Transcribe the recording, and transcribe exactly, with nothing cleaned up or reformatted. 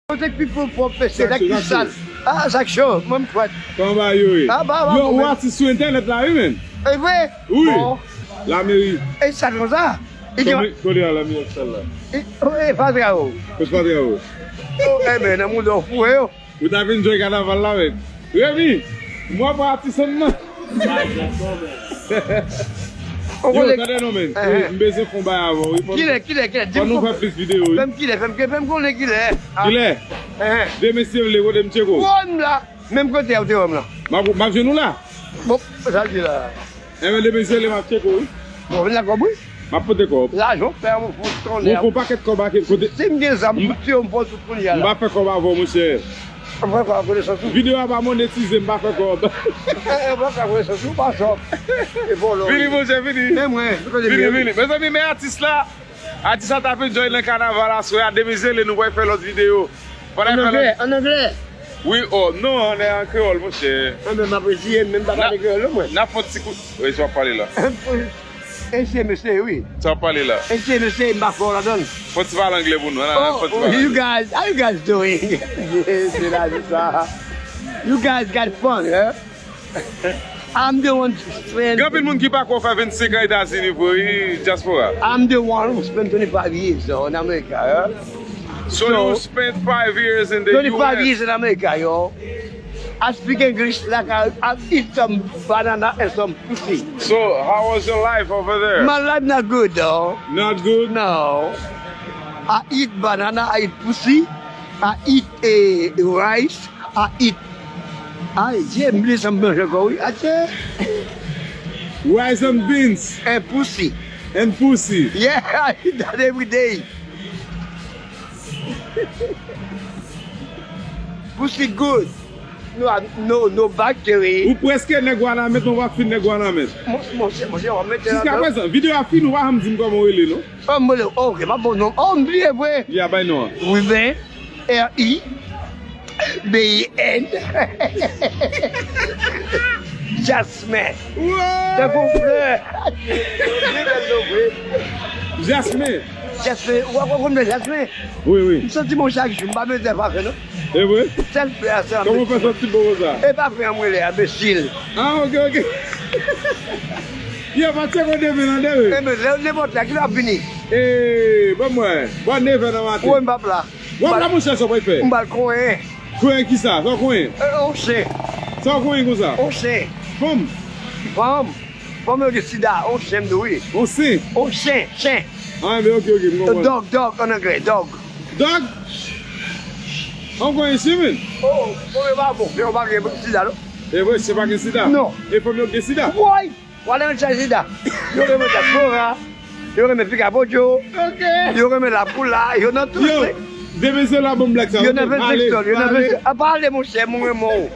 Kote k pi pwòp, mesye, sa k pi sal. Ah, sa k cho, mwen m frèt. Kòman bagay yo ye? Ah, ba, ba, yo, ou atis sou entènèt la, wi, menm. E vre? Wi. Bon. Lameri. E sa konsa? Kote a Lameri ak sal la? E, oh, e, Fatra, oh. Kòs Fatra, oh. Oh, e ben, nan moun dò fou, yo. Ou ta vin jwe kanaval la, menm. Remy, mwen pa atis an nan. Yo, tande non, men. M bezwen fè yon bagay avè w, wi. Kilè, kilè, kilè? Fò nou fè plis videyo, wi. Fè m kilè, fè m, fè m konnen kilè. Kilè? Demen si Dye vle, kote m tcheke w? Wè m la. Menm kote a ou te wè m la. M ap, m ap jwenn ou la. Bon, sa l di la. Enben, demen si Dye vle, m ap tcheke w, wi. Bon, vin la kòb, wi. M ap pote kòb. Lajan w fè, m fè tout kounye a. Ou fè yon pakèt kòb ak kote. Si m gen zam, m pou tiye w, m fè tout kounye a la. M pa fè kòb avè w, monchè. M fè kòb ak konesans ou. Videyo a pa monetize, m pa fè kòb. Eh, eh, m pa fè konesans ou, pa sòt. E vòlò. Vini, monchè, vini. Men mwen, vini, vini. Mezanmi, men atis la. Atis la t ap enjoy nan kanaval aswè a. Demen si Dye vle, nou pral fè lòt videyo. An anglè, an anglè. Wi, oh, non, an, an kreyòl, monchè. Mwen menm m ap reziye m, men m pa pale kreyòl, non, mwen. N ap fè yon ti kou. Wi, sa w ap pale la. Eseye, mesye, wi. Sa w ap pale la. Eseye, mesye, m pa fò ladan l. Fè yon ti pale anglè pou nou. An, an, fè yon ti pale anglè. Oh, you guys, how you guys doing? Se la, se sa. You guys got fun, huh? I'm the one to spend. Gen anpil moun ki pa kwè w fè vennsenk an Etazini vre, wi, dyaspora. I'm the one who spent twenty-five years, uh, in America, huh? So you spent five years in the U S? Twenty-five years in America, yo. I speak English like I, I eat some banana and some pussy. So how was your life over there? My life not good, though. Not good? No. I eat banana, I eat pussy, I eat, eh, rice, I eat. Ay, Dye, m bliye sa m manje ankò, wi. Atye. Rice and beans. And pussy. And pussy. Yeah, I eat that every day. Pussy good. No, no, no bacteria. Ou prèske nèg Wanament, men w pa fin nèg Wanament. Mon, monchè, monchè, w ap mete. Jiskaprezan, videyo a fini, ou pa janm di m kòman w rele, non? Oh, m rele, ok, m ap ba w non. Oh, m bliye vre. Ya, bay non an. Ruben, R I B E N. Jasmin. Tankou flè. Jasmin. Jasmin, ou pa konn Jasmin? Wi, wi. M santi m chak jou, m pa bezwen pafen, non. E vre? Sèl flè a, se... Kòman w fè santi bon konsa? E pafen an m rele, enbesil. Ah, ok, ok. Yo, pa tcheke w demen nan de, wi. Enben, lè, nenpòt lè, kilè w ap vini? E, bon, mwen. Bon, nèf è nan maten. Wi, m p ap la. W ap la, monchè, sa w pral fè? M pral konyen. Konyen kisa? Sa w konyen? E, on chen. Sa w konyen konsa? On chen. Fanm? Fanm. Fanm yo gen sida. On chen, m di w, wi. On sen? On chen, chen. Ah, men ok, ok, m konprann. Dog, dog, an anglè, dog. Dog? An konyen chen, men? Oh, fanm yo pa bon. Yo pa gen sida, non? E vre, chen pa gen sida? Non. E fanm yo gen sida? Woy! W ale nan chay sida. Yo renmen dyaspora. Yo renmen piga bodyo. Ok. Yo renmen lapoula. Yo nan tout. Yo, demen se la bon blak sa. Yo nan vennsenk sòl. Yo nan vennsenk. A pa ale, monchè, mwen renmen w.